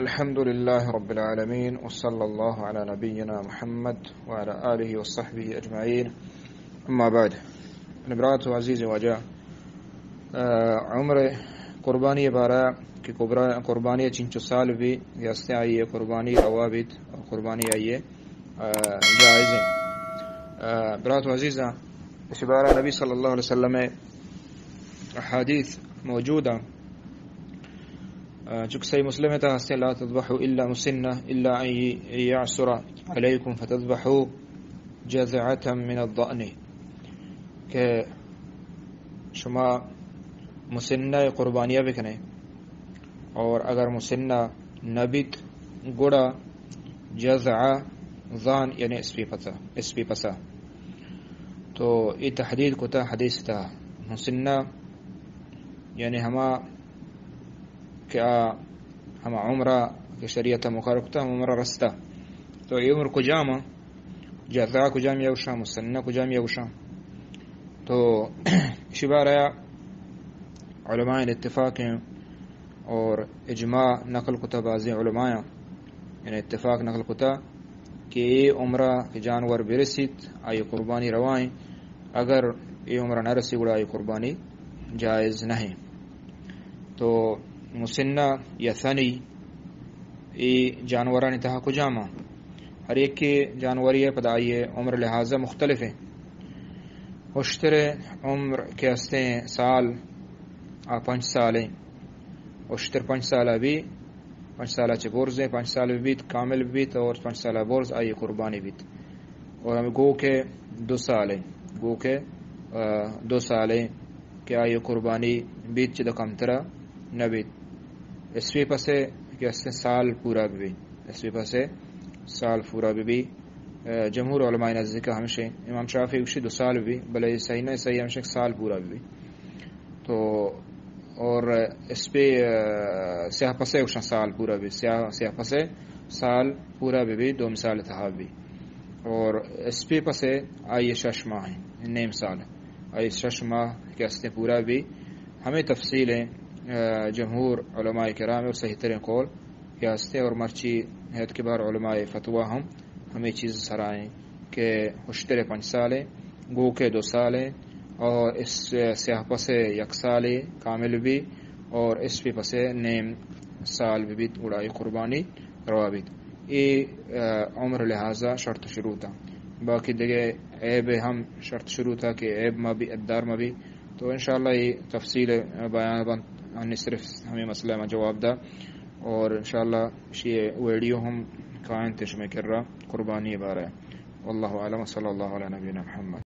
الحمد لله رب العالمين، وصلى الله على نبينا محمد وعلى آله وصحبه أجمعين. أما بعد، منی برات و عزیز واجہ، آ، عمر قربانی بارہ کہ قبرا-، قربانی چنچو سال بی، یا استے آئی قربانی روا بیت، اور قربانی آئی، آ، جائز ہے۔ آ، برات و عزیزاں، اس بارہ نبی صلی اللہ علیہ وسلم حدیث موجود ہیں۔ آ، چونکہ صحیح مسلم ہے تو ہستے، "لا تذبحوا إلا مسنة إلا أن يعسر عليكم فتذبحوا جذعة من الضأن"، کہ شما مسنہ قربانیہ بکنے، اور اگر مسنہ نبیت، گڑا جذع ضأن، یعنی اسپی پسا، اسپی پسا۔ تو ای تحدید کتا حدیث تا، مسنہ یعنی ہما کہ آ ہما عمرہ کہ شریعت مقرر کتا، ہما عمرہ رستا۔ تو ای عمر کجام؟ جذع کجام یا گوشاں، مسنہ کجام یا گوشاں؟ تو اشی بارہ علماء اتفاق ہیں اور اجماع نقل کتا بعضی علماء، یعنی اتفاق نقل کتا کہ اے عمرہ کہ جانور برسیت، آئی قربانی روائیں، اگر اے عمرہ نہ رسی گڑا آئی قربانی جائز نہیں۔ تو مسنہ یا ثنی اے جانورانی تہا کجام؟ ہر یک جانوری پدا آئی عمر لحاظہ مختلف ہیں۔ اشتر عمر کہ ہستیں سال، آ پنچ سال ہیں۔ اشتر پنچ سال بھی، پنچ سال چہ برز ہیں، پنچ سال بھی بیت، کامل بھی بیت اور پنچ سال برز آئی قربانی بیت۔ اور ہمیں گو کہ دو سال ہیں، گو کہ، آ، دو سال ہیں کہ آئی قربانی بیت، چہ دو کمترا نہ بیت۔ اسپی پسے کہ ہستیں سال پورا بھی، اسپی پسے سال پورا بھی، آ، جمہور علماء نزدیک ہمشے، امام شافعی گوشی دو سال بھی، بلے صحیح نہ، صحیح ہمشے سال پورا بھی۔ تو اور اسپی، آ، سیاہ پسے گوشاں سال پورا بھی، سیاہ، سیاہ پسے سال پورا بھی، بھی دو مثال تہا بھی۔ اور اسپی پسے آئی شش ماہ ہیں، نیم سال، آئی شش ماہ کہ ہستیں پورا بھی۔ ہمیں تفصیل ہیں، آ، جمہور علماء کرام اور صحیح ترین قول کہ ہستیں، اور مرچی ہیت کے بار علماء فتویٰ ہم ہمیں چیز سرائیں کہ اشتر پنچ سال ہیں، گو کہ دو سال ہیں، اور اس سیاہ پسے یک سال کامل بھی، اور اسپی پسے نیم سال بھی بیت، گڑا اے قربانی روا بیت۔ اے، آ، عمر لحاظہ شرط شروط ہیں۔ باقی دیگہ عیب ہم شرط شروط ہے کہ عیب ما بھی، ادار ما بھی۔ تو انشاءاللہ اے تفصیل بیان بنت، ہمیں صرف ہمیں مسئلہ ما جواب دا۔ اور انشاءاللہ شی ویڈیو ہم کائن تشمے کر رہا قربانی بارے۔ واللہ اعلم، صلی اللہ علی نبینا محمد۔